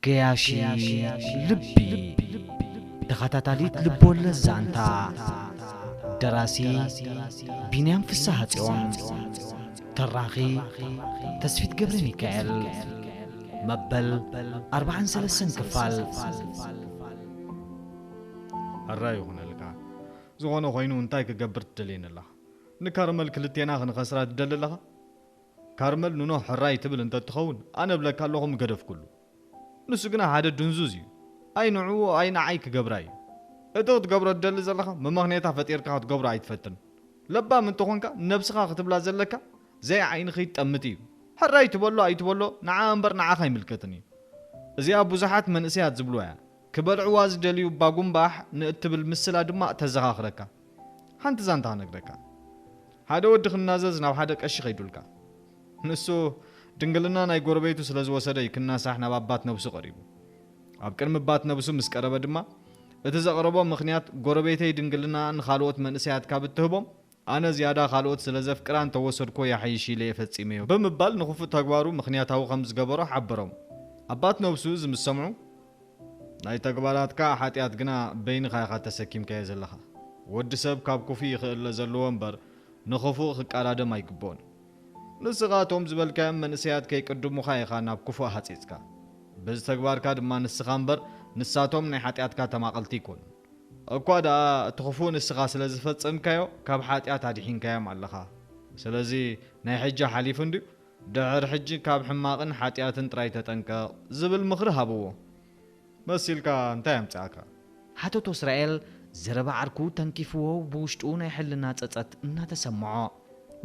ገያሺ ልቢ፣ ተኸታታሊት ልቦለድ ዛንታ። ደራሲ ቢንያም ፍስሐጽዮን። ተራኺ ተስፊት ገብረ ሚካኤል። መበል ኣርባዓን ሰለስተን ክፋል። ሕራይ ይኹነልካ። ዝኾነ ኮይኑ እንታይ ክገብር ትደልየኒ ኣለኻ? ንካርመል ክልቴና ክንኸስራ ትደሊ ኣለኻ? ካርመል ንኖህ ሕራይ ትብል እንተትኸውን፣ ኣነ እብለካ ኣለኹ ምገደፍኩሉ። ንሱ ግና ሓደ ድንዙዝ እዩ። ኣይ ንዕኡ ኣይ ንዓይ ክገብራ እዩ። እቲ ክትገብሮ ትደሊ ዘለኻ መመኽኔታ ፈጢርካ ክትገብሮ ኣይትፈትን። ለባም እንተኾንካ ነብስኻ ክትብላ ዘለካ ዘይዓይንኺ ይጠምት እዩ። ሕራይ ትበሎ ኣይትበሎ ንዓ እምበር ንዓኻ ኣይምልከትን እዩ። እዚኣ ብዙሓት መንእሰያት ዝብልዋ እያ። ክበልዕዋ ዝደልዩ ባጉምባሕ ንእትብል ምስላ ድማ ተዘኻኽረካ። ሓንቲ ዛንታ ክነግረካ። ሓደ ወዲ ክናዘዝ ናብ ሓደ ቀሺ ከይዱልካ። ንሱ ድንግልና ናይ ጎረቤቱ ስለ ዝወሰደ እዩ ክናሳሕ ናብ ኣባት ነብሱ ቀሪቡ። ኣብ ቅድሚ ባት ነብሱ ምስ ቀረበ ድማ፣ እቲ ዘቕረቦ ምኽንያት፣ ጎረቤተይ ድንግልና ንኻልኦት መንእሰያት ካብ እትህቦም፣ ኣነ ዝያዳ ካልኦት ስለ ዘፍቅራ እንተወሰድኮ ይሓይሽ ኢለ እየ ፈጺመዮ ብምባል ንኽፉእ ተግባሩ ምኽንያታዊ ከም ዝገበሮ ሓበሮም። ኣባት ነብሱ እዚ ምስ ሰምዑ፣ ናይ ተግባራትካ ሓጢኣት ግና በይንኻ ኢኻ ተሰኪምካዮ ዘለኻ። ወዲ ሰብ ካብ ክፉእ ይኽእለ ዘለዎ እምበር ንኽፉእ ክቀዳደም ኣይግብኦን። ንስኻ እቶም ዝበልካዮም መንእሰያት ከይቅድሙኻ ኢኻ ናብ ክፉእ ሃጺጽካ። በዚ ተግባርካ ድማ ንስኻ እምበር ንሳቶም ናይ ሓጢኣትካ ተማቐልቲ ኣይኮኑን። እኳ ደኣ እቲ ክፉእ ንስኻ ስለ ዝፈጸምካዮ ካብ ሓጢኣት ኣድሒንካዮም ኣለኻ። ስለዚ ናይ ሕጂ ሓሊፉ እንድዩ፣ ድሕሪ ሕጂ ካብ ሕማቕን ሓጢኣትን ጥራይ ተጠንቀቕ ዝብል ምኽሪ ሃብዎ። መሲልካ እንታይ ኣምጽኣካ? ሓተቶ እስራኤል ዘረባ ዓርኩ ተንኪፍዎ ብውሽጡ ናይ ሕልና ጸጸት እናተሰምዖ።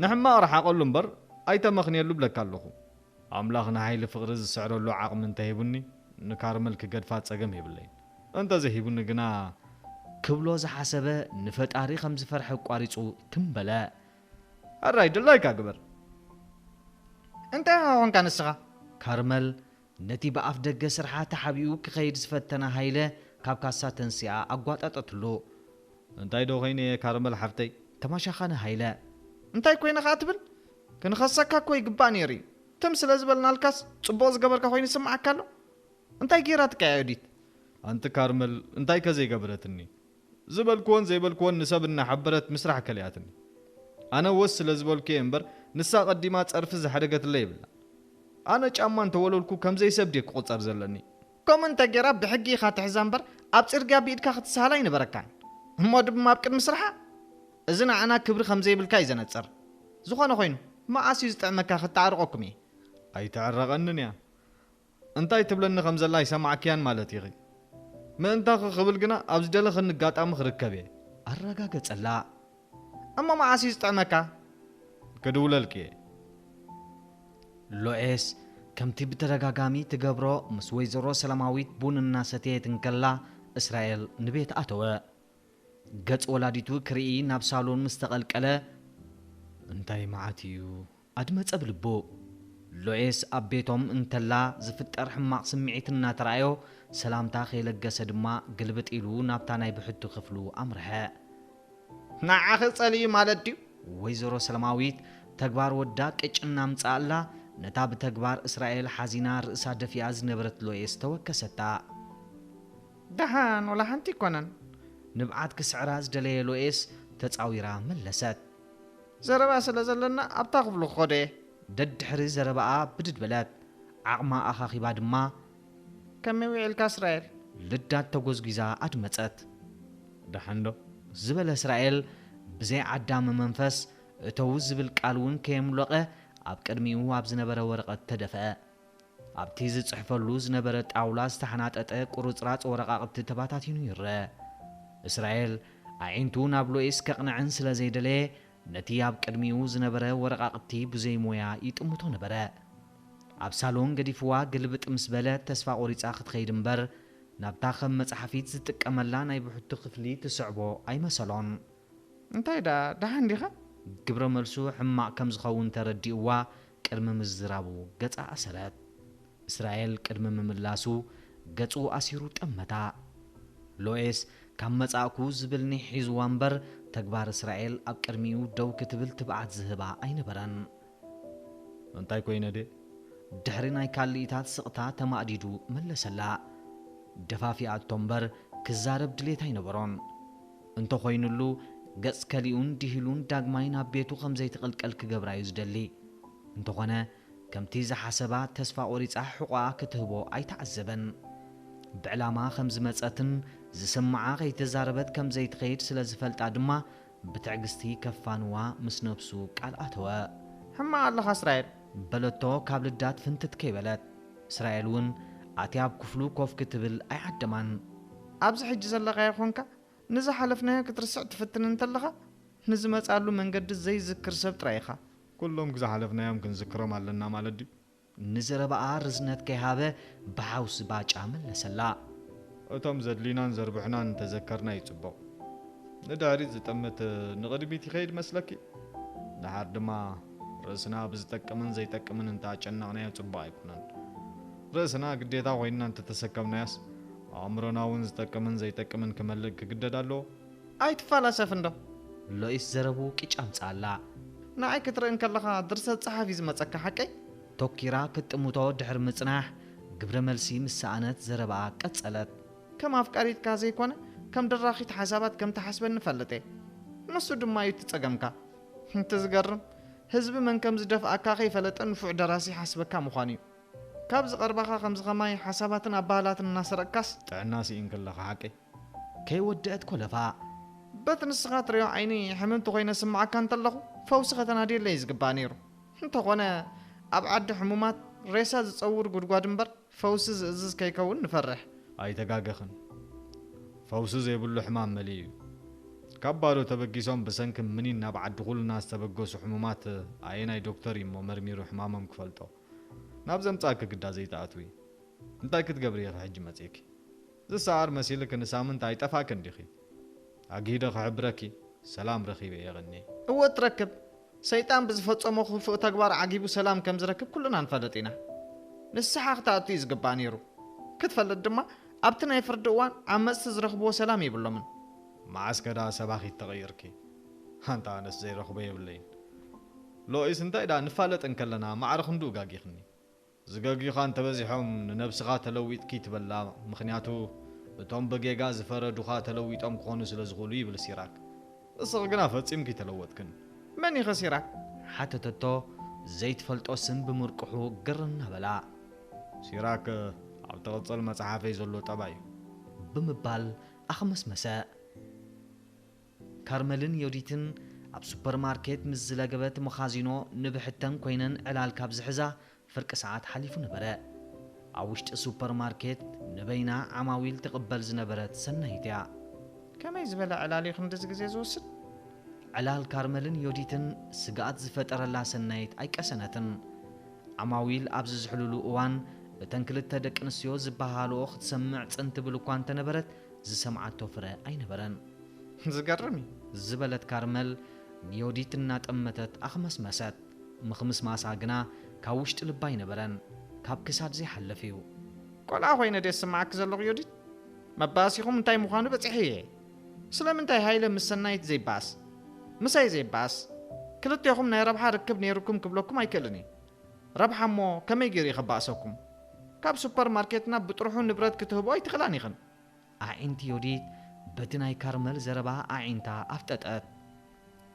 ንሕማቕ ረሓቐሉ እምበር ኣይተመኽንየሉ እብለካ ኣለኹ። ኣምላኽ ንሓይሊ ፍቕሪ ዝስዕረሉ ዓቕሚ እንተሂቡኒ ንካርመል ክገድፋ ጸገም የብለይን። እንተዘይሂቡኒ ግና ክብሎ ዝሓሰበ ንፈጣሪ ከም ዝፈርሐ ኣቋሪጹ ትም በለ። ሕራይ ድላይካ ግበር። እንታይ ኢኻ ኾንካ ንስኻ? ካርመል ነቲ ብኣፍ ደገ ስርሓ ተሓቢኡ ክኸይድ ዝፈተነ ሃይለ ካብ ካሳ ተንሲኣ ኣጓጠጠትሉ። እንታይ ዶ ኾይነ እየ ካርመል ሓፍተይ? ተማሻኻኒ ሃይለ። እንታይ ኮይነ ኸኣ ትብል? ክንኸሰካ እኮ ይግባእ ነይሩ እዩ። ትም ስለ ዝበልናልካስ ጽቡቕ ዝገበርካ ኮይኑ ይስምዓካ ኣሎ? እንታይ ገይራትካ እያ ዮዲት? ኣንቲ ካርመል እንታይ ከ ዘይገበረትኒ? ዝበልክዎን ዘይበልክዎን ንሰብ እናሓበረት ምስራሕ ከሊኣትኒ። ኣነ ወስ ስለ ዝበልኩ እየ እምበር ንሳ ቀዲማ ጸርፊ ዝሓደገትለይ የብላን። ኣነ ጫማ እንተወለልኩ ከም ዘይሰብ ድየ ክቑጸር ዘለኒ? ከምኡ እንተ ገይራ ብሕጊ ኢኻ ትሕዛ እምበር ኣብ ጽርግያ ብኢድካ ክትስሃላ ኣይነበረካን። እሞ ድማ ኣብ ቅድሚ ስርሓ? እዚ ንዓና ክብሪ ከም ዘይብልካ እዩ ዘነጽር። ዝኾነ ኮይኑ፣ መዓስ እዩ ዝጥዕመካ ክተዓርቐኩም እየ። ኣይተዕረቐንን እያ። እንታይ ትብለኒ ከም ዘላ ኣይሰማዕክያን ማለት ኢኺ። ምእንታኺ ክብል ግና ኣብ ዝደለኽኒ ኣጋጣሚ ክርከብ እየ። ኣረጋገጸላ። እሞ መዓስ እዩ ዝጥዕመካ? ክድውለልኪ እየ። ሎኤስ ከምቲ ብተደጋጋሚ ትገብሮ ምስ ወይዘሮ ሰላማዊት ቡን እናሰተየት እንከላ እስራኤል ንቤት ኣተወ። ገጽ ወላዲቱ ክርኢ ናብ ሳሎን ምስ ተቐልቀለ፣ እንታይ መዓት እዩ? ኣድመጸ ብልቡ። ሎኤስ ኣብ ቤቶም እንከላ ዝፍጠር ሕማቕ ስምዒት እናተራእዮ፣ ሰላምታ ከይለገሰ ድማ ግልብጥ ኢሉ ናብታ ናይ ብሕቱ ክፍሉ ኣምርሐ። ንዓኺ ጸሊኡ ማለት ድዩ? ወይዘሮ ሰላማዊት ተግባር ወዳ ቅጭ እናምጽኣላ፣ ነታ ብተግባር እስራኤል ሓዚና ርእሳ ደፊኣ ዝነበረት ሎኤስ ተወከሰታ። ደሓን ወላ ሓንቲ ኣይኮነን። ንብዓት ክስዕራ ዝደለየ ሎኤስ ተጻዊራ መለሰት። ዘረባ ስለ ዘለና ኣብታ ክፍሉ ክኸዶ እየ። ደድሕሪ ዘረባኣ ብድድ በለት። ዓቕማ ኣኻኺባ ድማ ከመይ ውዒልካ እስራኤል? ልዳት ተጎዝጒዛ ኣድመጸት። ደሓን ዶ? ዝበለ እስራኤል ብዘይ ዓዳሚ መንፈስ እተው ዝብል ቃል እውን ከየምሎቐ ኣብ ቅድሚኡ ኣብ ዝነበረ ወረቐት ተደፍአ። ኣብቲ ዝጽሕፈሉ ዝነበረ ጣውላ ዝተሓናጠጠ ቁርጽራጽ ወረቓቕቲ ተባታቲኑ ይረአ። እስራኤል ኣዒንቱ ናብ ሎኤስ ከቕንዐን ስለ ዘይደለየ፣ ነቲ ኣብ ቅድሚኡ ዝነበረ ወረቓቕቲ ብዘይ ሞያ ይጥምቶ ነበረ። ኣብ ሳሎን ገዲፍዋ ግልብጥ ምስ በለ፣ ተስፋ ቆሪጻ ክትኸይድ እምበር፣ ናብታ ከም መጽሓፊት ዝጥቀመላ ናይ ብሕቱ ክፍሊ ትስዕቦ ኣይመሰሎን። እንታይ ደኣ፣ ደሓን ዲኻ? ግብረ መልሱ ሕማቕ ከም ዝኸውን ተረዲእዋ፣ ቅድሚ ምዝራቡ ገጻ ኣሰረት። እስራኤል ቅድሚ ምምላሱ፣ ገጹ ኣሲሩ ጠመታ። ሎኤስ ካብ መጻእኩ ዝብል ኒሕ ሒዝዋ እምበር፣ ተግባር እስራኤል ኣብ ቅድሚኡ ደው ክትብል ትብዓት ዝህባ ኣይነበረን። እንታይ ኮይነ ድየ? ድሕሪ ናይ ካልኢታት ስቕታ ተማእዲዱ መለሰላ። ደፋፊኣቶ እምበር ክዛረብ ድሌት ኣይነበሮን። እንተኾይኑሉ፣ ገጽ ከሊኡን ድሂሉን ዳግማይ ናብ ቤቱ ከም ዘይትቕልቀል ክገብራ እዩ ዝደሊ። እንተኾነ፣ ከምቲ ዝሓሰባ ተስፋ ቆሪጻ ሕቖኣ ክትህቦ ኣይተዓዘበን። ብዕላማ ከም ዝመጸትን ዝስምዓ ከይተዛረበት ከም ዘይትኸይድ ስለ ዝፈልጣ ድማ፣ ብትዕግስቲ ከፋንዋ ምስ ነብሱ ቃል ኣተወ። ሕማቕ ኣለኻ እስራኤል። በለቶ ካብ ልዳት ፍንትት ከይበለት። እስራኤል እውን ኣትያ ኣብ ክፍሉ ኮፍ ክትብል ኣይዓደማን። ኣብዚ ሕጂ ዘለኻዮ ኾንካ ንዝሓለፍናዮ ክትርስዕ ትፍትን እንተለኻ፣ ንዝመጻሉ መንገዲ ዘይዝክር ሰብ ጥራይ ኢኻ። ኩሎም ዝሓለፍናዮም ክንዝክሮም ኣለና ማለት ድዩ? ንዘረባኣ ርዝነት ከይሃበ ብሓውሲ ባጫ መለሰላ። እቶም ዘድልዩናን ዘርብሑናን እንተዘከርና እዩ ጽቡቕ። ንድሕሪት ዝጠምት ንቕድሚት ይኸይድ መስለኪ? ድሓር ድማ ርእስና ብዝጠቅምን ዘይጠቅምን እንተኣጨነቕናዮ ጽቡቕ ኣይኮነን። ርእስና ግዴታ ኮይንና እንተተሰከምናዮስ፣ ኣእምሮና እውን ዝጠቅምን ዘይጠቅምን ክመልእ ክግደድ ኣለዎ። ኣይትፈላሰፍ እንዶ። ሎኢስ ዘረቡ ቂጫ ኣምጽኣላ። ንዓይ ክትርኢ እንከለኻ ድርሰት ጸሓፊ ዝመጸካ ሓቀይ? ቶኪራ ክትጥምቶ ድሕሪ ምጽናሕ፣ ግብረ መልሲ ምስ ሰኣነት ዘረባኣ ቀጸለት። ከም ኣፍቃሪትካ ዘይኮነ፣ ከም ደራኺት ሓሳባት ከም ትሓስበኒ እፈልጥ እየ። ንሱ ድማ እዩ እቲ ጸገምካ። እቲ ዝገርም፣ ህዝቢ መን ከም ዝደፍኣካ ከይፈለጠ ንፉዕ ደራሲ ሓስበካ ምዃኑ እዩ። ካብ ዝቐርባኻ ከምዚ ኸማይ ሓሳባትን ኣባህላትን እናሰረቅካስ? ጥዕና ስኢን ከለኻ ሓቀይ። ከይወደአት ኮለፋ። በቲ ንስኻ ትሪኦ ዓይኒ ሕምምቲ ኮይነ ስምዓካ እንተለኹ፣ ፈውሲ ከተናድየለይ እዩ ዝግባእ ነይሩ። እንተኾነ፣ ኣብ ዓዲ ሕሙማት ሬሳ ዝጸውር ጉድጓድ እምበር፣ ፈውሲ ዝእዝዝ ከይከውን ንፈርሕ። ኣይተጋገኽን። ፈውሲ ዘይብሉ ሕማም መሊኡ እዩ። ካብ ባዶ ተበጊሶም ብሰንኪ ምኒን ናብ ዓዲ ኩልና ዝተበገሱ ሕሙማት ኣየናይ ዶክተር እዩ እሞ መርሚሩ ሕማሞም ክፈልጦ? ናብ ዘምጻእኪ ግዳ ዘይትኣትዊ። እንታይ ክትገብሪ ኢኺ ሕጂ መጺእኪ? ዝሰዓር መሲልኪ ንሳምንት ኣይጠፋእክን ዲኺ? ኣግሂደ ክሕብረኪ፣ ሰላም ረኺበ እየ ቐንየ። እወ ትረክብ። ሰይጣን ብዝፈጸሞ ክፉእ ተግባር ዓጊቡ ሰላም ከም ዝረክብ ኩልና ንፈልጥ ኢና። ንስሓ ክትኣቱ እዩ ዝግባእ ነይሩ። ክትፈልጥ ድማ ኣብቲ ናይ ፍርዲ እዋን ዓመጽቲ ዝረኽብዎ ሰላም የብሎምን። መዓስ ከ ደኣ ሰባኺት ተቐይርኪ? ኣንታ ኣነስ ዘይረኽቦ የብለይን። ሎኢስ እንታይ ደኣ ንፋለጥ እንከለና ማዕረ ክንድኡ ጋጊኽኒ። ዝገግዩኻ እንተበዚሖም ንነብስኻ ተለዊጥኪ ትበላ፣ ምኽንያቱ እቶም ብጌጋ ዝፈረዱኻ ተለዊጦም ክኾኑ ስለ ዝኽእሉ ይብል ሲራክ። ንስኺ ግና ፈጺምኪ ተለወጥክን። መን ኢኸ ሲራክ? ሓተተቶ ዘይትፈልጦ ስም ብምርቅሑ ግር እናበላ። ሲራክ ኣብ ትቕጽል መጽሓፈይ ዘሎ ጠባይ እዩ። ብምባል ኣኽመስመሰ። ካርመልን ዮዲትን ኣብ ሱፐርማርኬት ምስ ዝለገበት መኻዚኖ ንብሕተን ኮይነን ዕላል ካብ ዝሕዛ ፍርቂ ሰዓት ሓሊፉ ነበረ። ኣብ ውሽጢ ሱፐርማርኬት ንበይና ዓማዊል ትቕበል ዝነበረት ሰናይት እያ። ከመይ ዝበለ ዕላል እዩ ክንድዚ ግዜ ዝወስድ? ዕላል ካርመልን ዮዲትን ስግኣት ዝፈጠረላ ሰናይት ኣይቀሰነትን። ዓማዊል ኣብ ዝዝሕልሉ እዋን እተን ክልተ ደቂ ኣንስትዮ ዝበሃልኦ ክትሰምዕ ጽን ትብል እኳ እንተነበረት ዝሰምዓቶ ፍረ ኣይነበረን። ዝገርም እዩ። ዝበለት ካርመል ንዮዲት እናጠመተት ኣኽመስመሰት። ምኽምስማሳ ግና ካብ ውሽጢ ልባ ኣይነበረን፣ ካብ ክሳድ ዘይሓልፍ እዩ። ቆልዓ ኮይነ ድየ ዝስምዓኪ ዘለኹ ዮዲት? መባእሲኹም እንታይ ምዃኑ በጺሐ እየ። ስለምንታይ ሃይለ ምስ ሰናይት ዘይበኣስ? ምሳይ ዘይበኣስ? ክልቴኹም ናይ ረብሓ ርክብ ነይሩኩም ክብለኩም ኣይክእልን እየ። ረብሓ እሞ ከመይ ገይሩ እዩ ከባእሰኩም? ካብ ሱፐር ማርኬትና ብጥርሑ ንብረት ክትህቦ ኣይትኽእላን ኢኽን። ኣዒንቲ ዮዲት በቲ ናይ ካርመል ዘረባ ኣዒንታ ኣፍጠጠት።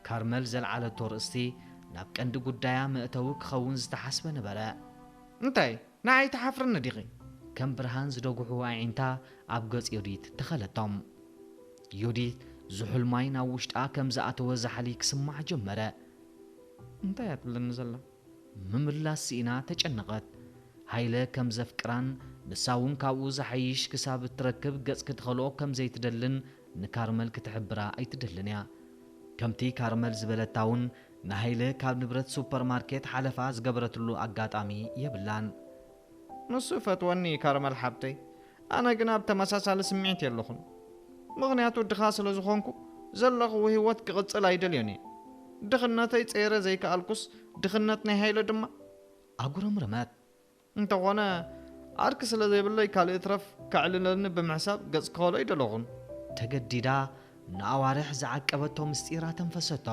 ካርመል ዘልዓለቶ ርእስቲ ናብ ቀንዲ ጉዳያ መእተዊ ክኸውን ዝተሓስበ ነበረ። እንታይ ንዓይ ትሓፍርኒ ዲኺ? ከም ብርሃን ዝደጉሑ ኣዒንታ ኣብ ገጽ ዮዲት ተኸለቶም። ዮዲት ዝሑል ማይ ናብ ውሽጣ ከም ዝኣተወ ዛሕሊ ክስማዕ ጀመረ። እንታይ እያ ትብለኒ ዘላ? ምምላስ ስኢና ተጨነቐት። ሃይለ ከም ዘፍቅራን ንሳ እውን ካብኡ ዝሓይሽ ክሳብ እትረክብ ገጽ ክትኸልኦ ከም ዘይትደልን ንካርመል ክትሕብራ ኣይትደልን እያ። ከምቲ ካርመል ዝበለታ እውን ንሃይለ ካብ ንብረት ሱፐርማርኬት ሓለፋ ዝገበረትሉ ኣጋጣሚ የብላን። ንሱ ይፈትወኒ እዩ ካርመል ሓብተይ፣ ኣነ ግና ኣብ ተመሳሳሊ ስምዒት የለኹን። ምኽንያቱ ድኻ ስለ ዝኾንኩ ዘለኽዎ ህይወት ክቕጽል ኣይደልዮን እየ። ድኽነተይ ጸይረ ዘይከኣልኩስ ድኽነት ናይ ሃይለ ድማ። ኣጉረምረመት። እንተኾነ ዓርኪ ስለ ዘይብለይ ካልእ ትረፍ ከዕልለኒ ብምሕሳብ ገጽ ክኸሎ ኣይደለኹን። ተገዲዳ ንኣዋርሕ ዝዓቀበቶ ምስጢር ኣተንፈሰቶ።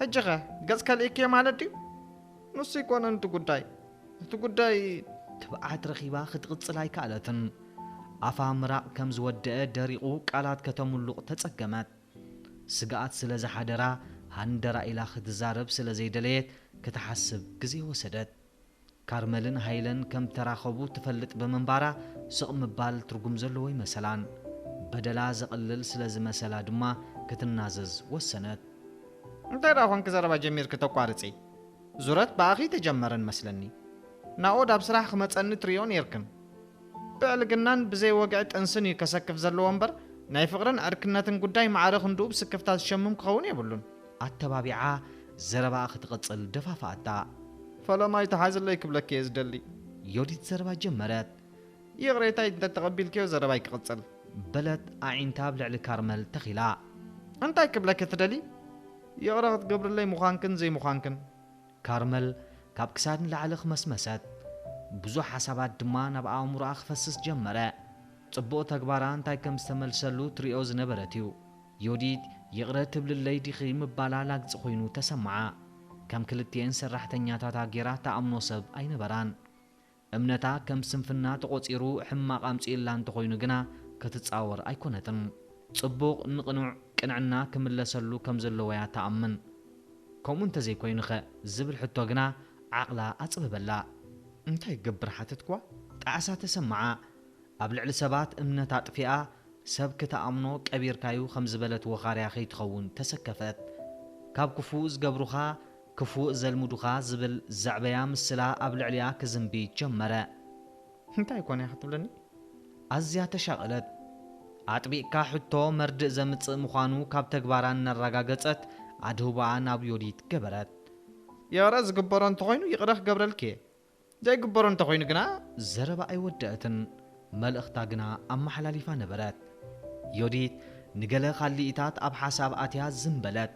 ሕጂኸ ገጽ ከልእክዮ ማለት ድዩ? ንሱ ኣይኮነን እቲ ጉዳይ። እቲ ጉዳይ ትብዓት ረኺባ ክትቕጽል ኣይከኣለትን። ኣፋ ምራቕ ከም ዝወደአ ደሪቑ ቃላት ከተምሉቕ ተጸገመት። ስግኣት ስለ ዝሓደራ ሃንደራ ኢላ ክትዛረብ ስለ ዘይደለየት ክትሓስብ ግዜ ወሰደት። ካርመልን ሃይለን ከም ተራኸቡ ትፈልጥ ብምንባራ ስቕ ምባል ትርጉም ዘለዎ ይመሰላን። በደላ ዘቕልል ስለ ዝመሰላ ድማ ክትናዘዝ ወሰነት። እንታይ ደኣ ኾንኪ ዘረባ ጀሚርኪ ተቋርጺ? ዙረት ብኣኺ ተጀመረን መስለኒ። ናኦድ ኣብ ስራሕ ክመጸኒ ትርእዮ ነይርክን። ብዕልግናን ብዘይ ወግዒ ጥንስን እዩ ከሰክፍ ዘለዎ እምበር ናይ ፍቕርን ዕርክነትን ጉዳይ ማዕረ ክንድኡ ብስክፍታ ዝሸምም ክኸውን የብሉን። ኣተባቢዓ ዘረባኣ ክትቕጽል ደፋፍኣታ። ፈለማይ ተሓዝለይ ክብለኪ እየ ዝደሊ። ዮዲት ዘረባ ጀመረት። ይቕሬታይ እንተተቐቢልክዮ ዘረባይ ክቕጽል። በለት ኣዒንታ ኣብ ልዕሊ ካርመል ተኺላ። እንታይ ክብለኪ ትደሊ? ይቕረ ክትገብርለይ ምዃንክን ዘይምዃንክን። ካርመል ካብ ክሳድ ንላዕሊ ክመስመሰት። ብዙሕ ሓሳባት ድማ ናብ ኣእምሮኣ ክፈስስ ጀመረ። ጽቡቕ ተግባራ እንታይ ከም ዝተመልሰሉ ትሪኦ ዝነበረት እዩ። ዮዲት ይቕረ ትብልለይ ዲኺ ምባላ ላግጺ ኮይኑ ተሰምዓ። ከም ክልቲኤን ሰራሕተኛታታ ጌራ ትኣምኖ ሰብ ኣይነበራን። እምነታ ከም ስንፍና ተቖጺሩ ሕማቕ ኣምጺእላ እንተኾይኑ ግና ክትጻወር ኣይኮነትን። ጽቡቕ ንቕኑዕ ቅንዕና ክምለሰሉ ከም ዘለዎ እያ ትኣምን። ከምኡ እንተዘይኮይኑኸ ዝብል ሕቶ ግና ዓቕላ ኣጽበበላ። እንታይ ክገብር ሓተትኳ? ጣዕሳ ተሰምዓ። ኣብ ልዕሊ ሰባት እምነት ኣጥፊኣ ሰብ ክትኣምኖ ቀቢርካዩ ከም ዝበለት ወኻርያ ከይትኸውን ተሰከፈት። ካብ ክፉእ ዝገብሩኻ ክፉእ ዘልምዱኻ ዝብል ዘዕበያ ምስላ ኣብ ልዕሊኣ ክዝንቢ ጀመረ። እንታይ ኮነ ክትብለኒ? ኣዝያ ተሻቐለት። ኣጥቢቕካ ሕቶ መርድእ ዘምጽእ ምዃኑ ካብ ተግባራ እናረጋገጸት ኣድህቦኣ ናብ ዮዲት ገበረት። ይቕረ ዝግበሮ እንተኾይኑ ይቕረ ክገብረልኪ እየ። ዘይግበሮ እንተኾይኑ ግና። ዘረባ ኣይወደአትን፣ መልእኽታ ግና ኣመሓላሊፋ ነበረት። ዮዲት ንገለ ካልኢታት ኣብ ሓሳብ ኣትያ ዝም በለት።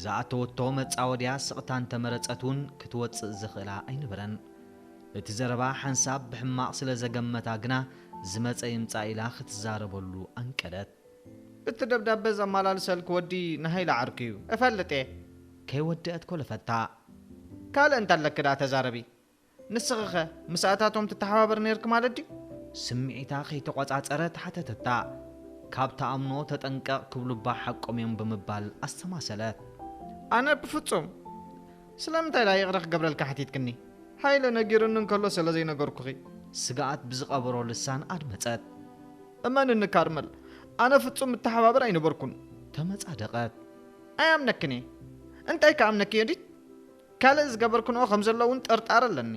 ዝኣተወቶ መጻወድያ ስቕታ እንተመረጸት እውን ክትወጽእ ዘኽእላ ኣይነበረን። እቲ ዘረባ ሓንሳብ ብሕማቕ ስለ ዘገመታ ግና ዝመጸ ይምጻእ ኢላ ክትዛረበሉ ኣንቀደት። እቲ ደብዳበ ዘመላልሰልኪ ወዲ ንሃይለ ዓርኩ እዩ፣ እፈልጥ እየ። ከይወደአት ኮለፈታ። ካልእ እንተለኪ ደኣ ተዛረቢ። ንስኺኸ ምስኣታቶም ትተሓባበር ነይርኪ ማለት ድዩ? ስምዒታ ከይተቖጻጸረት ሓተተታ። ካብ ትኣምኖ ተጠንቀቕ ክብሉባ ሓቆም እዮም ብምባል ኣስተማሰለት። ኣነ ብፍጹም። ስለምንታይ ደኣ ይቕረ ክገብረልካ ሓቲትክኒ? ሃይለ ነጊሩኒ እንከሎ ስለ ዘይነገርኩኺ። ስግኣት ብዝቐበሮ ልሳን ኣድመጸት። እመንኒ ካርመል፣ ኣነ ፍጹም እተሓባበር ኣይነበርኩን። ተመጻደቐት። ኣይኣምነክን እየ። እንታይ ክኣምነኪ ዮዲት? ካልእ ዝገበርክንኦ ከም ዘሎ እውን ጥርጣረ ኣለኒ።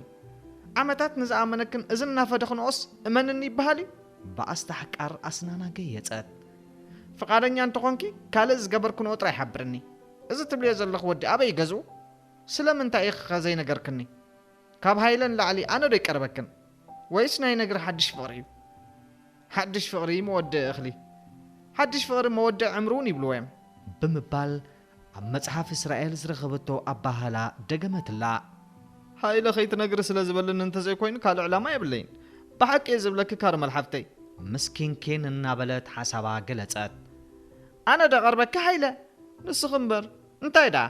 ዓመታት ንዝኣመነክን እዚ እናፈደኽንኦስ እመንኒ ይበሃል እዩ? ብኣስታሕቃር ኣስናና ገየጸት። ፍቓደኛ እንተኾንኪ ካልእ ዝገበርክንኦ ጥራይ ሓብርኒ። እዚ ትብልዮ ዘለኺ ወዲ ኣበይ ገዝኡ? ስለምንታይ ኢኺኸ ዘይነገርክኒ? ካብ ሃይለ ንላዕሊ ኣነ ዶ ይቀርበክን? ወይስ ናይ ነግሪ ሓድሽ ፍቕሪ እዩ? ሓድሽ ፍቕሪ መወድኢ እኽሊ፣ ሓድሽ ፍቕሪ መወድኢ ዕምሪ እውን ይብልዎ እዮም። ብምባል ኣብ መጽሓፍ እስራኤል ዝረኸበቶ ኣባህላ ደገመትላ። ሃይለ ከይትነግሪ ስለ ዝበለኒ እንተዘይኮይኑ ካልእ ዕላማ የብለይን። ብሓቂ እየ ዝብለኪ ካርመል ሓፍተይ። ምስኪንኪን እናበለት ሓሳባ ገለጸት። ኣነ ዶ ቀርበኪ ሃይለ? ንስኺ እምበር እንታይ ደኣ?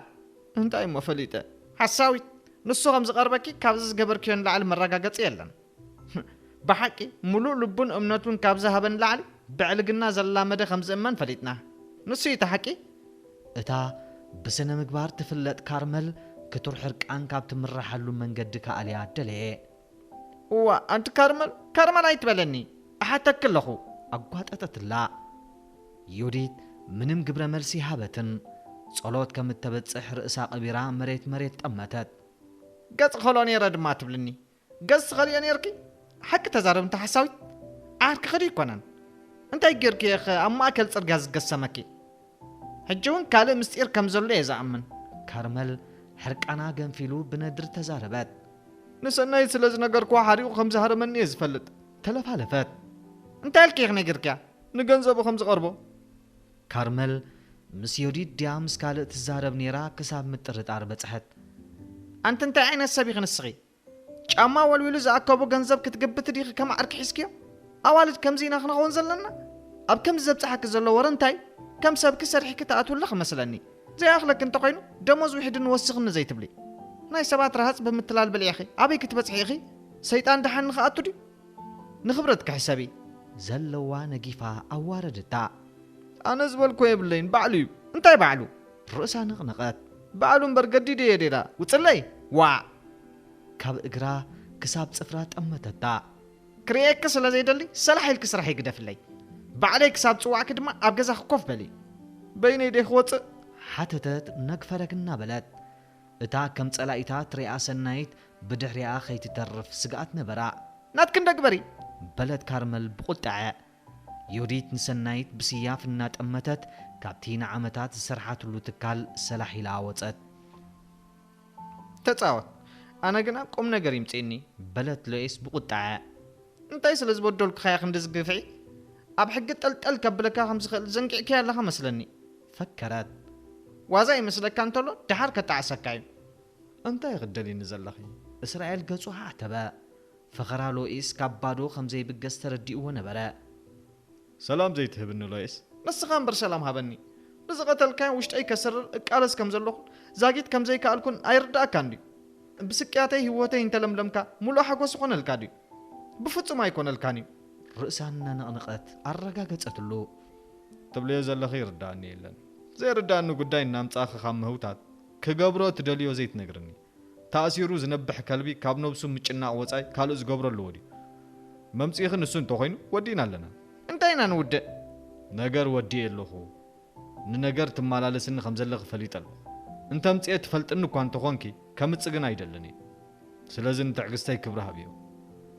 እንታይ እሞ ፈሊጠ? ሓሳዊት፣ ንሱ ከም ዝቐርበኪ ካብዚ ዝገበርክዮ ንላዕሊ መረጋገጺ የለን። ብሓቂ ምሉእ ልቡን እምነቱን ካብ ዝሃበ ንላዕሊ ብዕልግና ዘላመደ ከም ዝእመን ፈሊጥና። ንሱ እዩ እቲ ሓቂ። እታ ብስነ ምግባር ትፍለጥ ካርመል ክቱር ሕርቃን ካብ ትምርሓሉ መንገዲ ክኣልያ ደለየ። እዋ ኣንቲ ካርመል፣ ካርመል ኣይትበለኒ፣ እሓተኪ ኣለኹ። ኣጓጠጠትላ። ዮዲት ምንም ግብረ መልሲ ሃበትን። ጸሎት ከም እተበጽሕ ርእሳ ቀቢራ መሬት መሬት ጠመተት። ገጽ ኸሎ ነይረ ድማ ትብልኒ። ገጽ ትኸልዮ ነይርኪ? ሓቂ ተዛረብ እንተ ሓሳዊት። ዓርኪ ኸዲ ኣይኮነን። እንታይ ጌርኪ እየ ኸ ኣብ ማእከል ጽርግያ ዝገሰመኪ? ሕጂ እውን ካልእ ምስጢር ከም ዘሎ እየ ዝኣምን። ካርመል ሕርቃና ገንፊሉ ብነድሪ ተዛረበት። ንሰናይት ስለ ዝነገርክዋ ሓሪቑ ከም ዝሃረመኒ እየ ዝፈልጥ። ተለፋለፈት። እንታይ ኢልኪ ኢኺ ነጊርክያ? ንገንዘቡ ከም ዝቐርቦ። ካርመል ምስ ዮዲት ድያ ምስ ካልእ ትዛረብ ነይራ ክሳብ ምጥርጣር በጽሐት። ኣንቲ እንታይ ዓይነት ሰብ ኢኺ ንስኺ? ጫማ ወልዊሉ ዝኣከቦ ገንዘብ ክትግብቲ ዲኺ ከም ዓርኪ ሒዝክዮ? ኣዋልድ ከምዚ ኢና ክንኸውን ዘለና? ኣብ ከምዚ ዘብጽሓኪ ዘሎ ወረ እንታይ? ከም ሰብኪ ሰሪሕኪ ትኣትውላ ክመስለኒ። ዘይኣኽለኪ እንተኾይኑ ደሞዝ ውሒድኒ ወስኽኒ ዘይትብሊ። ናይ ሰባት ረሃጽ ብምትላል ብልዒኺ ኣበይ ክትበጽሒ ኢኺ? ሰይጣን ደሓን ንኽኣቱ ድዩ? ንኽብረትኪ ሕሰቢ። ዘለዋ ነጊፋ ኣዋረደታ። ኣነ ዝበልኮ የብለይን፣ ባዕሉ እዩ። እንታይ ባዕሉ? ርእሳ ነቕነቐት። ባዕሉ እምበር ገዲደዮ ድየ ደኣ ውጽለይ። ዋዕ! ካብ እግራ ክሳብ ጽፍራ ጠመተታ። ክርእየኪ ስለ ዘይደሊ ሰላሕ ኢልኪ ስራሐይ ግደፍለይ። ባዕለይ ክሳብ ጽዋዕኪ ድማ ኣብ ገዛኺ ኮፍ በሊ። በይነይ ድየ ክወጽእ? ሓተተት ነግፈረግ እናበለት። እታ ከም ጸላኢታ ትሪኣ ሰናይት ብድሕሪኣ ከይትተርፍ ስግኣት ነበራ። ናትኪ እንዶ ግበሪ! በለት ካርመል ብቑጥዐ። ዮዲት ንሰናይት ብስያፍ እናጠመተት ካብቲ ንዓመታት ዝሰርሓትሉ ትካል ሰላሕ ኢላ ወጸት። ተጻወት፣ ኣነ ግና ቁም ነገር ይምጽእኒ። በለት ሎይስ ብቑጥዐ። እንታይ ስለ ዝበደልኩኻ እያ ክንድዚ ግፍዒ? ኣብ ሕጊ ጠልጠል ከብለካ ከም ዝኽእል ዘንጊዕካዮ ኣለኻ መስለኒ። ፈከረት። ዋዛ ይመስለካ እንተሎ ደሓር ከጣዕሰካ እዩ። እንታይ ክትደልይኒ ዘለኺ? እስራኤል ገጹ ዓተበ። ፈኸራ ሎይስ ካብ ባዶ ከም ዘይብገስ ተረዲእዎ ነበረ። ሰላም ዘይትህብኒ ሎይስ? ንስኻ እምበር ሰላም ሃበኒ። ንዝቐተልካዮ ውሽጠይ ከስርር እቃለስ ከም ዘለኹን ዛጊት ከም ዘይከኣልኩን ኣይርድኣካን ድዩ? ብስቅያተይ ህይወተይ እንተለምለምካ ሙሉእ ሓጎስ ይኾነልካ ድዩ? ብፍጹም ኣይኮነልካን እዩ። ርእሳ እናነቕነቐት ኣረጋገጸትሉ። ትብልዮ ዘለኺ ይርድኣኒ የለን። ዘይርድኣኒ ጉዳይ እናምጻእኺ ካብ ምህውታት፣ ክገብሮ ትደልዮ ዘይትነግርኒ። ተኣሲሩ ዝነብሕ ከልቢ ካብ ነብሱ ምጭናቕ ወጻኢ ካልእ ዝገብሮ ኣለዎ ድዩ? መምጽኢኺ ንሱ እንተኾይኑ ወዲእና ኣለና። እንታይ ኢና ንውድእ? ነገር ወዲኤ ኣለኹ። ንነገር ትመላለስኒ ከም ዘለኺ ፈሊጠ ኣለኹ። እንተምጽኤ ትፈልጥኒ እኳ እንተኾንኪ፣ ከምጽእ ግን ኣይደልን እየ። ስለዚ ንትዕግስተይ ክብሪ ሃብዮ።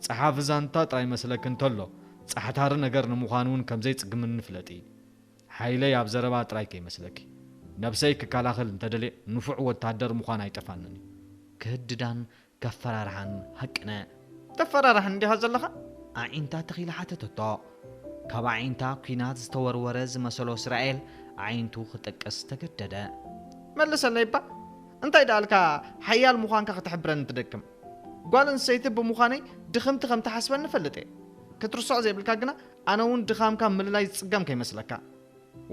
ጸሓፊ ዛንታ ጥራይ መስለኪ እንተሎ፣ ጻሕታሪ ነገር ንምዃን እውን ከም ዘይጽግምኒ ፍለጢ። ሓይለይ ኣብ ዘረባ ጥራይ ከይመስለኪ። ነብሰይ ክከላኸል እንተደልየ ንፉዕ ወታደር ምዃን ኣይጠፋንን እዩ። ክህድዳን ከፈራርሓን ሃቅነ። ተፈራርሓን እንዲኻ ዘለኻ? ኣዒንታ ተኺላ ሓተተቶ። ካብ ኣዒንታ ኲናት ዝተወርወረ ዝመሰሎ እስራኤል ኣዒንቱ ክጠቅስ ተገደደ። መልሰለይ እባ። እንታይ ደኣልካ ሓያል ምዃንካ ክትሕብረኒ ትደክም? ጓል ኣንስተይቲ ብምዃነይ ድኽምቲ ከም ትሓስበኒ እፈልጥ እየ። ክትርስዖ ዘይብልካ ግና ኣነ እውን ድኻምካ ምልላይ ዝጽገም ከይመስለካ።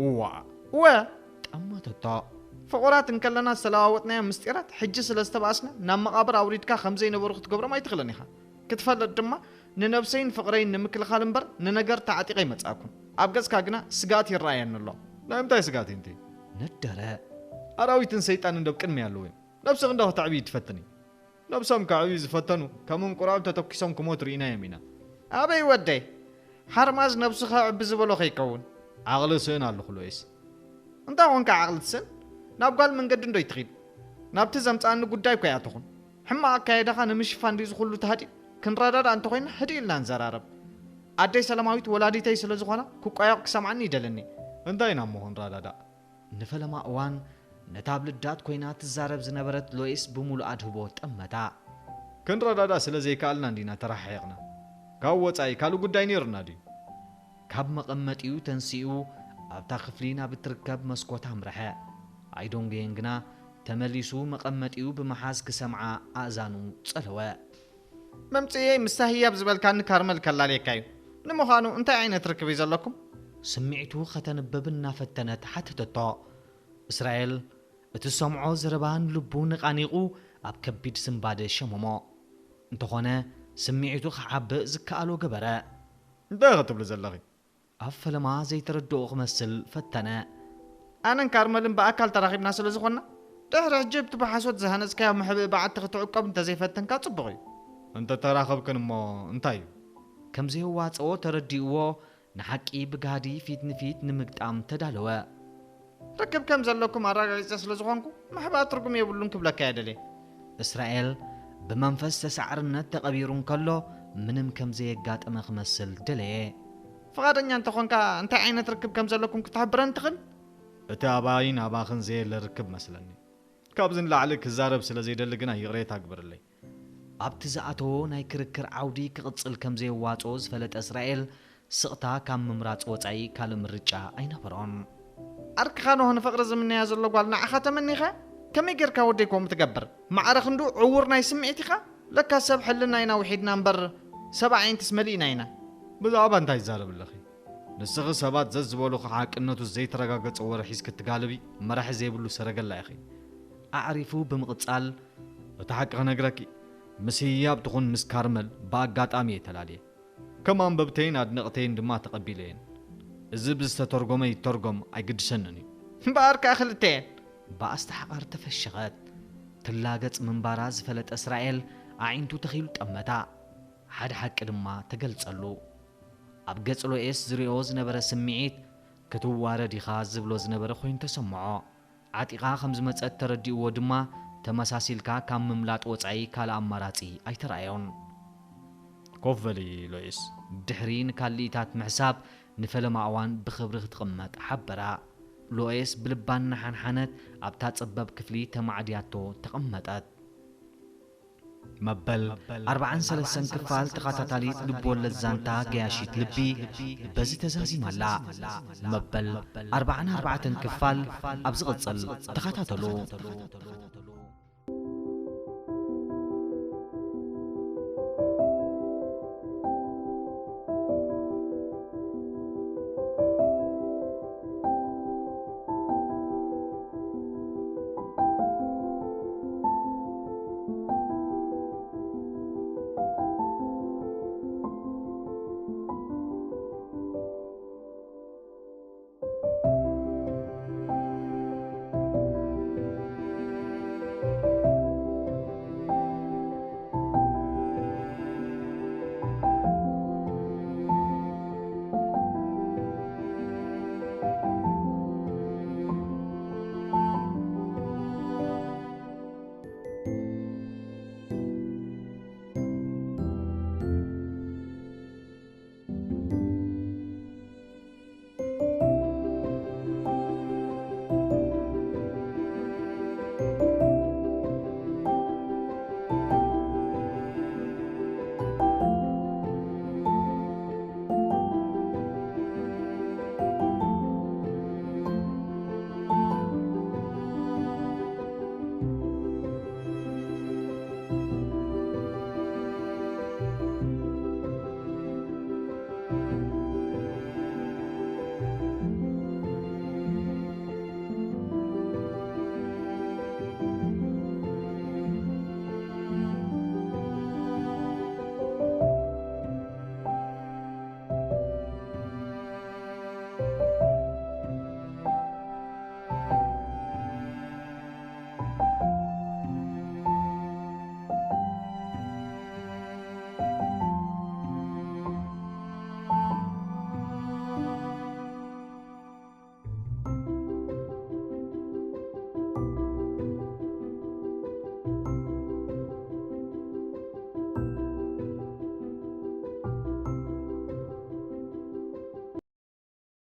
እዋ። እወ። ጠመተቶ። ፍቑራት እንከለና ዝተለዋወጥናዮ ምስጢራት ሕጂ ስለ ዝተባእስና ናብ መቓብር ኣውሪድካ ከም ዘይነበሩ ክትገብሮም ኣይትኽእልን ኢኻ። ክትፈልጥ ድማ ንነብሰይን ፍቕረይን ንምክልኻል እምበር ንነገር ተዓጢቐ ኣይመጻእኩን። ኣብ ገጽካ ግና ስግኣት ይረኣየኒ ኣሎ። ናይ ምንታይ ስግኣት ኢንቲ? ነደረ። ኣራዊትን ሰይጣንን ዶ ኣብ ቅድሚ ኣለዉ እዮም? ነብስኺ እንዶ ከተዕብዪ ትፈትኒ? ነብሶም ከዕብዩ ዝፈተኑ ከም እንቁራብ ተተኲሶም ክሞቱ ርኢናዮም ኢና። ኣበይ ወደይ? ሓርማዝ ነብሱ ከዕቢ ዝበሎ ከይከውን። ዓቕሊ ስእን ኣለኹ ሎይስ። እንታይ ኾንካ ዓቕሊ ትስእን? ናብ ጓል መንገዲ እንዶ ይትኺድ? ናብቲ ዘምጽኣኒ ጉዳይ እኮ ኣይኣተኹን። ሕማቕ ኣካየዳኻ ንምሽፋን ድዩ ዝኹሉ ተሃዲኡ? ክንረዳዳእ እንተኾይና ህድእ ኢልና ንዘራረብ። ኣደይ ሰላማዊት ወላዲተይ ስለ ዝኾና ክቋየቑ ክሰምዓኒ ይደልኒ። እንታይ ኢና እሞ ክንረዳዳእ? ንፈለማ እዋን ነታ ኣብ ልዳት ኮይና ትዛረብ ዝነበረት ሎይስ ብምሉእ ኣድህቦ ጠመታ። ክንረዳዳእ ስለ ዘይከኣልና እንዲና ተረሓሒቕና። ካብ ወጻኢ ካልእ ጉዳይ ነይሩና ድዩ? ካብ መቐመጢኡ ተንሲኡ ኣብታ ክፍሊ ናብ እትርከብ መስኮት ኣምርሐ። ኣይዶንግየን ግና ተመሊሱ መቐመጢኡ ብምሓዝ ክሰምዓ ኣእዛኑ ጸለወ። መምጽእየይ ምስታ ህያብ ዝበልካኒ ካርመል ከላልየካ እዩ። ንምዃኑ እንታይ ዓይነት ርክብ እዩ ዘለኩም? ስምዒቱ ከተንብብ እናፈተነት ሓተተቶ። እስራኤል እቲ ዝሰምዖ ዘረባ ንልቡ ነቓኒቑ ኣብ ከቢድ ስንባደ ሸመሞ። እንተኾነ ስምዒቱ ክዓብእ ዝከኣሎ ገበረ። እንታይ ኢኺ ትብሊ ዘለኺ? ኣብ ፈለማ ዘይተረድኦ ክመስል ፈተነ። ኣነን ካርመልን ብኣካል ተራኺብና ስለ ዝኾንና፣ ድሕሪ ሕጂ ብቲ ብሓሶት ዝሃነጽካዮ መሕብኢ በዓቲ ክትዕቆብ እንተዘይፈተንካ ጽቡቕ እዩ። እንተ ተራኸብክን እሞ እንታይ እዩ? ከም ዘየዋጽኦ ተረዲእዎ፣ ንሓቂ ብጋህዲ ፊት ንፊት ንምግጣም ተዳለወ። ርክብ ከም ዘለኩም ኣረጋጊጸ ስለ ዝኾንኩ፣ ምሕባእ ትርጉም የብሉን ክብለካ እየ ደልየ። እስራኤል ብመንፈስ ተሳዕርነት ተቐቢሩ እንከሎ፣ ምንም ከም ዘየጋጠመ ክመስል ደለየ። ፍቓደኛ እንተኾንካ፣ እንታይ ዓይነት ርክብ ከም ዘለኩም ክትሕብረኒ ትኽእል? እቲ ኣባይን ኣባኽን ዘየለ ርክብ መስለኒ። ካብዚ ንላዕሊ ክዛረብ ስለ ዘይደሊ ግና ይቕሬታ ግበርለይ። ኣብቲ ዝኣተዎ ናይ ክርክር ዓውዲ ክቕጽል ከም ዘየዋጽኦ ዝፈለጠ እስራኤል፣ ስቕታ ካብ ምምራጽ ወጻኢ ካልእ ምርጫ ኣይነበሮን። ዓርክኻ ኖህ ንፍቕሪ ዝምነያ ዘሎ ጓል ንዓኻ ተመኒኻ? ከመይ ጌርካ ወደይ ከምኡ ትገብር? ማዕረ ክንዱ ዕዉር ናይ ስምዒት ኢኻ? ለካ ሰብ ሕልና ኢና ውሒድና እምበር ሰብ ኣዒንትስ መሊእና ኢና። ብዛዕባ እንታይ ትዛረቢ ኣለኺ? ንስኺ ሰባት ዘዝበሉኺ ሓቅነቱ ዘይተረጋገጸ ወረ ሒዝኪ እትጋልቢ መራሒ ዘይብሉ ሰረገላ ኢኺ። ኣዕሪፉ ብምቕጻል፣ እቲ ሓቂ ክነግረኪ፣ ምስ ህያብ ትኹን ምስ ካርመል ብኣጋጣሚ እየ ተላልየ። ከም ኣንበብተይን ኣድነቕተይን ድማ ተቐቢለየን። እዚ ብዝተተርጎመ ይተርጎም ኣይግድሰንን እዩ። እምበኣር ከኣ ክልተየን። ብኣስተሓቓር ተፈሸኸት። ትላገጽ ምንባራ ዝፈለጠ እስራኤል ኣዒንቱ ተኺሉ ጠመታ። ሓደ ሓቂ ድማ ተገልጸሉ። ኣብ ገጽ ሎኤስ ዝሪኦ ዝነበረ ስምዒት ክትዋረድ ኢኻ ዝብሎ ዝነበረ ኮይኑ ተሰምዖ። ዓጢቓ ከም ዝመጸት ተረዲእዎ ድማ ተመሳሲልካ ካብ ምምላጥ ወጻኢ ካልእ ኣማራጺ ኣይተራእዮን። ኮፍ በሊ ሎኤስ። ድሕሪ ንካልኢታት ምሕሳብ ንፈለማ እዋን ብኽብሪ ክትቕመጥ ሓበራ። ሎኤስ ብልባ እናሓንሓነት ኣብታ ጸበብ ክፍሊ ተማዕድያቶ ተቐመጠት። መበል ኣርባዓን ሰለስተን ክፋል ተኸታታሊት ልብወለድ ዛንታ ገያሺት ልቢ በዚ ተዛዚማ ኣላ። መበል ኣርባዓን ኣርባዕተን ክፋል ኣብ ዝቕጽል ተኸታተሉ።